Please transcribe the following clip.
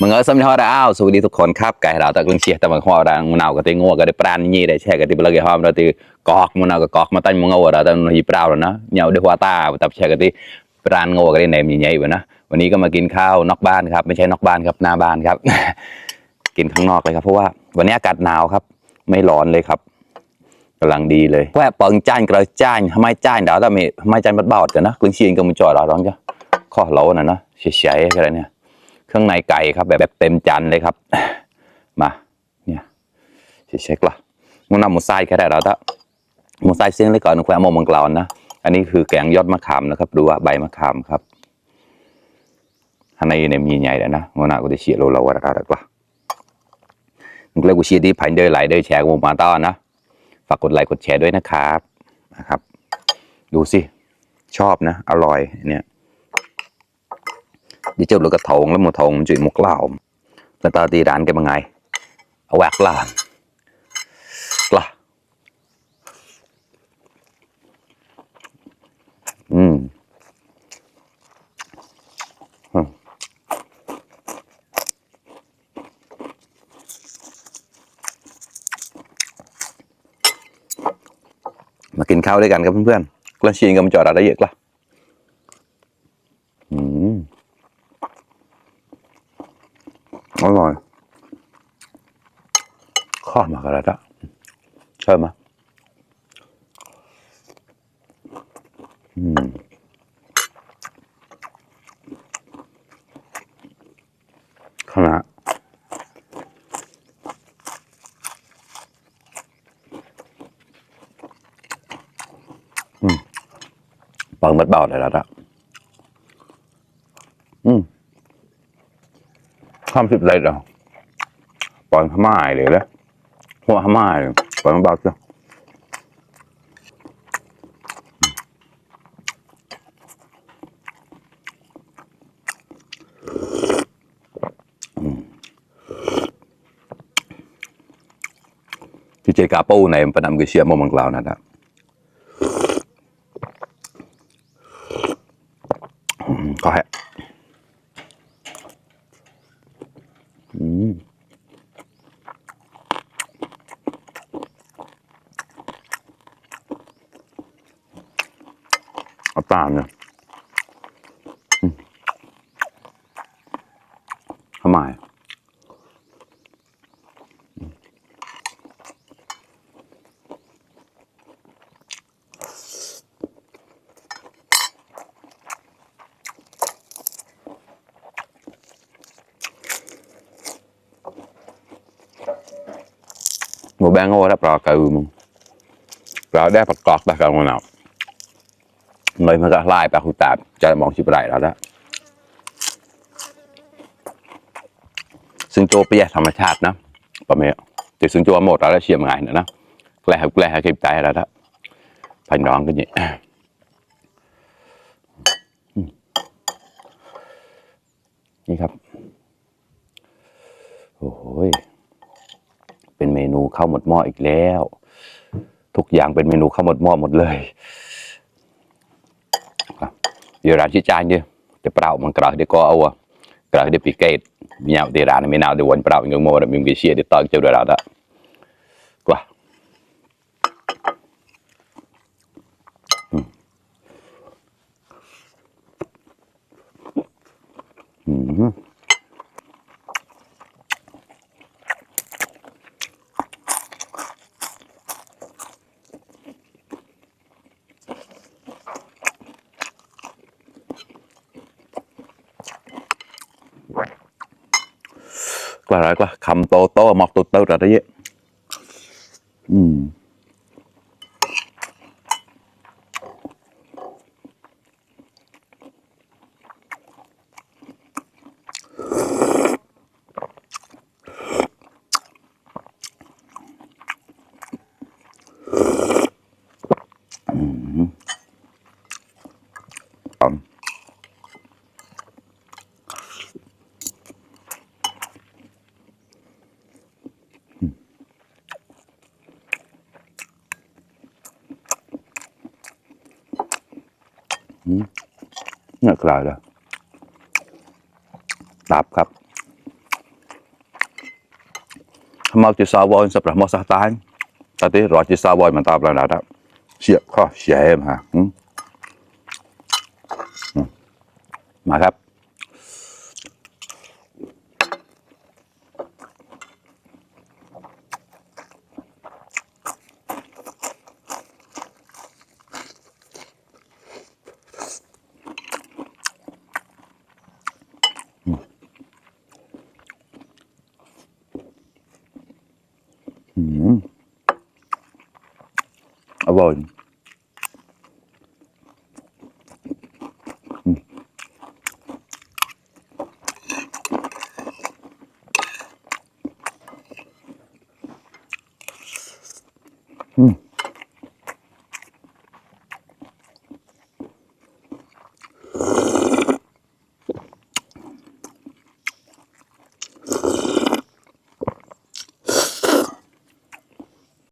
มึงเออสมัยเราอ้าวสวัสดีทุกคนครับไก่เราตะลึงเชียแต่บางคนเราเนาก็ตีงัวก็ได้ปราณนี่ได้แช่ก็ตีเปลือกหอมเราตีกอกมันเอาก็กอกมาตั้งมึงเอาเราแต่มันหีเปล่าแล้วนะเหนียวด้วยหัวตาแต่แช่ก็ตีปราณงัวก็ได้เนมใหญ่ๆไปนะวันนี้ก็มากินข้าวนอกบ้านครับไม่ใช่นอกบ้านครับหน้าบ้านครับกินข้างนอกเลยครับเพราะว่าวันนี้อากาศหนาวครับไม่ร้อนเลยครับกำลังดีเลยแค่เปิงจ้านกระจ้านทำไมจ้านเดี๋ยวทำไมจ้านบัดเบากันนะกลึงเชียนก็มันจ่อเราร้องจ้ะข้อเหลาน่ะนะเฉยๆอะไรเนี่ยเครื่องในไก่ครับแบบเต็มจานเลยครับมาเนี่ยเช็คละมันนำหมูไส้แค่ได้แล้วถ้าหมูไส้เสียงเลยก่อนแขวนมมังกรนะอันนี้คือแกงยอดมะขามนะครับดูว่าใบมะขามครับข้างในเนี่ยมีใหญ่เลยนะมันน่าก็จะเฉียดเราอะไรกันละมึงเล่นกูเชียร์ที่ผ่านเดินไหลเดินแชร์กูมาต้อนนะฝากกดไลค์กดแชร์ด้วยนะครับดูสิชอบนะอร่อยเนี่ยđi chơi được cái thùng lắm một thùng chuyện một lào là ta đi đàn cái bằng ngày ở quạt là màกินข้าวด้วยกันครับเพื่อนๆกระเชียงกับมันจอดอะไรเยอะละอร่อยข้าวมากอะไรละใช่ไหมขนาดปังมัดเบาเลยละข้ามสิบเลยเหรอปล่อยพม่าเลยเลยหัวพม่าเลยปล่อยมันเบาเชียวที่เจกาปูในประดามกระเชียมมังกรนะก็แฮะเอาตามเนี่ยทำไมmột bé ngô đã bỏ cừ mông bỏ đeo bạc cọt bạc cọt nào người mà ra lai bạc hụt tạp cho mong chụp lại đóซึ่งโจเปียธรรมชาตินะประมาณแต่ซึ่งโจหมดแล้วเชียร์ไงนะแกล้เก็บใจแล้วนะพันร้องกันนี่นี่ครับโอ้โหเป็นเมนูข้าวหมดหม้ออีกแล้วทุกอย่างเป็นเมนูข้าวหมดหม้อหมดเลยเดี๋ยวร้านชี้จานดิจะเปล่ามันกระเดี๋ยวก็เอากระเดี๋ยวปีเกตมีเอาเดี๋ยวร้านไม่เอาเดี๋ยววันเปล่าอย่างโมเดี๋ยวมีเชียร์เดี๋ยวตอนเจ้าเดี๋ยวเราละกว่าก็อะไรก็คำโตโตหมอกโตโตอะไรเยอะเนี่ยกลายแล้วตับครับ mau chỉ sao voi sắp ra mau sát tay ta thấy rõ chỉ sao voi mà ta làm đóเสียข้อเสียเอ็มฮะมาครับอร่อยอืม